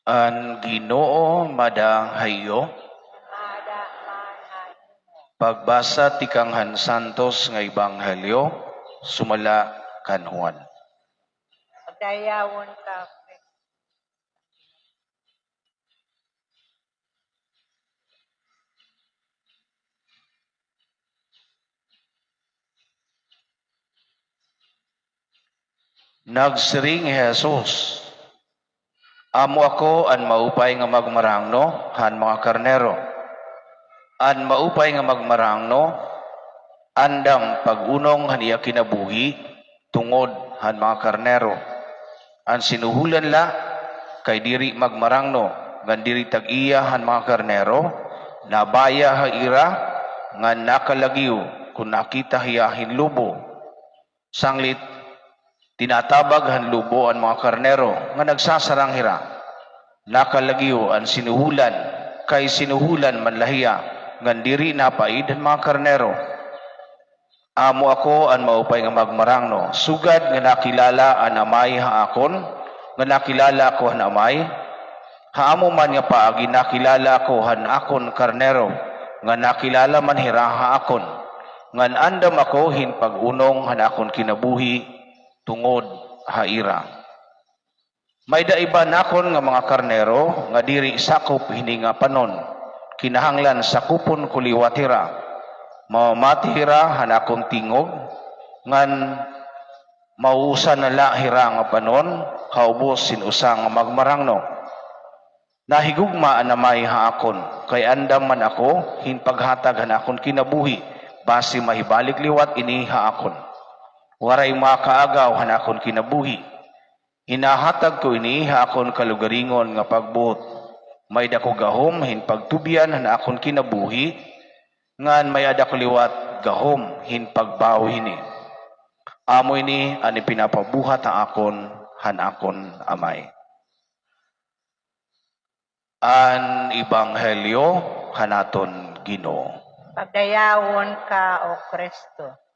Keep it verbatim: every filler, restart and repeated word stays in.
An Ginoo mada ha iyo. Mada man ha imo. Pagbasa tikang han Santos nga Ebanghelyo, sumala kan Juan. Pagdayawon ka, Kristo. Nagsiring hi Jesus, "Amo ako an maupay nga magmarangno han mga karnero. An maupay nga magmarangno, andam pag-unong han iya kinabuhi tungod han mga karnero. An sinuhulan la kay diri magmarangno, ngan diri tag-iya han mga karnero, nabaya ha ira, ngan nakalagyo kon nakita hiya hin lobo. Sanglit, tinatabag han lobo an mga karnero nga nagsasarang hira. Nakalagyo an sinuhulan, kay sinuhulan man la hiya, ngan diri napaid han mga karnero. Amo ako an maupay nga magmarangno, sugad nga nakilala an Amay ha akon, nga nakilala ako han Amay. Ha amo man nga paagi nakilala ako han akon karnero, nga nakilala man hira ha akon, ngan andam ako hin pag-unong han akon kinabuhi tungod ha ira. May-ada iba nakon nga mga karnero nga diri sakop hini nga panon. Kinahanglan sakupon ko liwat hira. Mamamati hira han akon tingog, ngan mauusa na la hira nga panon ha ubos hin usa nga magmarangno. Nahigugma an Amay ha akon, kay andam man ako hin paghatag han akon kinabuhi, basi mahibalik liwat ini ha akon. Waray makaagaw han akon kinabuhi. Hinahatag ko ini ha akon kalugaringon nga pagbuot. May-ada ko gahom hin pagtubyan han akon kinabuhi, ngan may-ada ko liwat gahom hin pagbawi hini. Amo ini an ipinapabuhat ha akon han akon Amay." An Ebanghelyo han aton Ginoo. Pagdayawon ka, O Kristo.